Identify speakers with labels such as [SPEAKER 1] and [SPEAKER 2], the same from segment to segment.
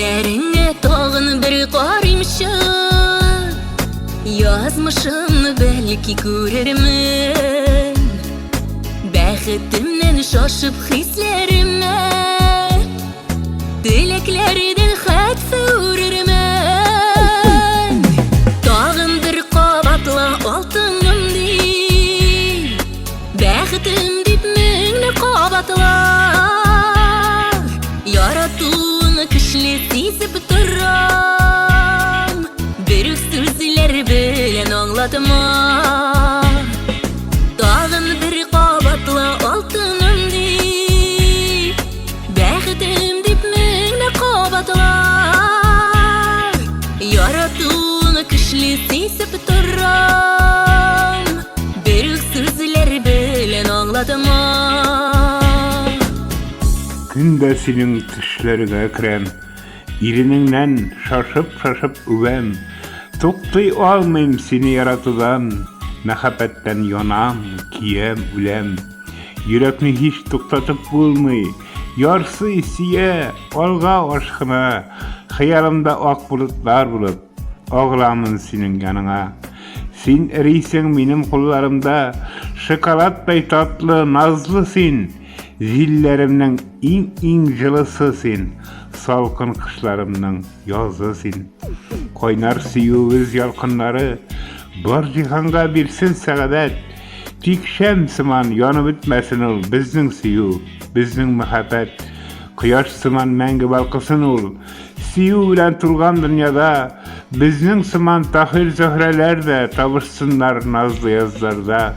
[SPEAKER 1] Күзләреңә тагын бер карыймчы, Язмышымны бәлки күрермен. Бәхетемнән шашып хисләремә, Теләкләрдән хәтфә үрермен. Тагын бер кабатла алтыным дип, Бәхетем дип меңне кабатла. Яратуың көчле сизеп торам, Бер үк сүзләр белән аңлатма. Тагын бер кабатла алтыным дип, Бәхетем дип меңне кабатла. Яратуың көчле сизеп торам, Бер үк сүзләр белән аңлатма.
[SPEAKER 2] Көн дә синең төшләреңә керәм, Иренеңнән шашып-шашып үбәм. Туктый алмыйм сине яратудан, Мәхәббәттән янам, көям, үләм. Йөрәкне һич туктатып булмый, Ярсый, сөя, алга ашкына. Хыялымда ак болытлар булып, Агыламын синең яныңа. Син эрисең минем кулларымда, Шоколадтай татлы, назлы син. Җилләремнең иң-иң җылысы син, Салкын кышларымның язы син. Кайнар сөюебез ялкыннары Бар җиһанга бирсен сәгадәт. Тик шәм сыман янып бетмәсен ул Безнең сөю, безнең мәхәббәт. Кояш сыман мәңге балкысын ул, Сөю белән тулган дөньяда Безнең сыман Таһир-Зөһрәләр дә Табышсыннар назлы язларда.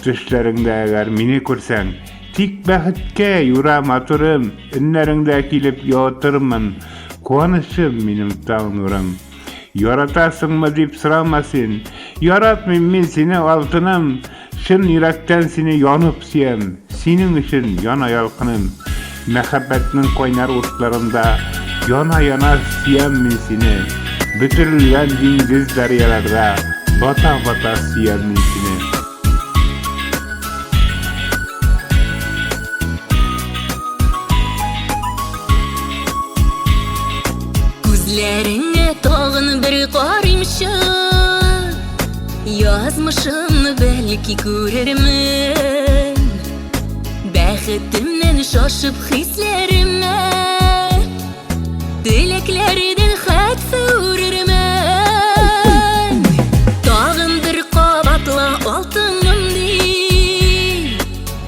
[SPEAKER 2] Төшләреңдә әгәр мине күрсәң, Тик бәхеткә юра, матурым, Өннәреңдә килеп ятырмын, Куанычым минем таң нурым. Яратасыңмы дип сорама син, Яратмыйм мин сине, алтыным, Чын йөрәктән сине янып сөям, Синең өчен яна ялкыным. Мәхәббәтнең кайнар утларында Яна-яна сөям мин сине, Бөтерелгән диңгез-дәрьяларда Бата-бата сөям мин сине.
[SPEAKER 1] Күзләреңә тагын бер карыймчы, Язмышымны бәлки күрермен. Бәхетемнән шашып хисләремә, Теләкләрдән хәтфә үрермен. Тагын бер кабатла алтыным дип,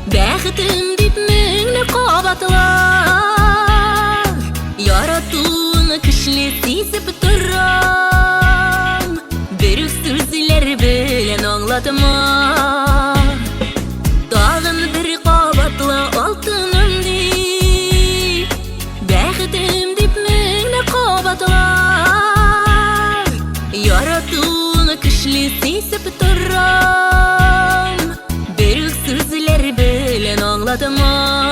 [SPEAKER 1] Бәхетем дип меңне кабатла. Яратуың көчле сизеп торам, Бер үк сүзләр белән аңлатма. Тагын бер кабатла алтыным дип, Бәхетем дип меңне кабатла. Яратуың көчле сизеп торам, Бер үк сүзләр белән аңлатма.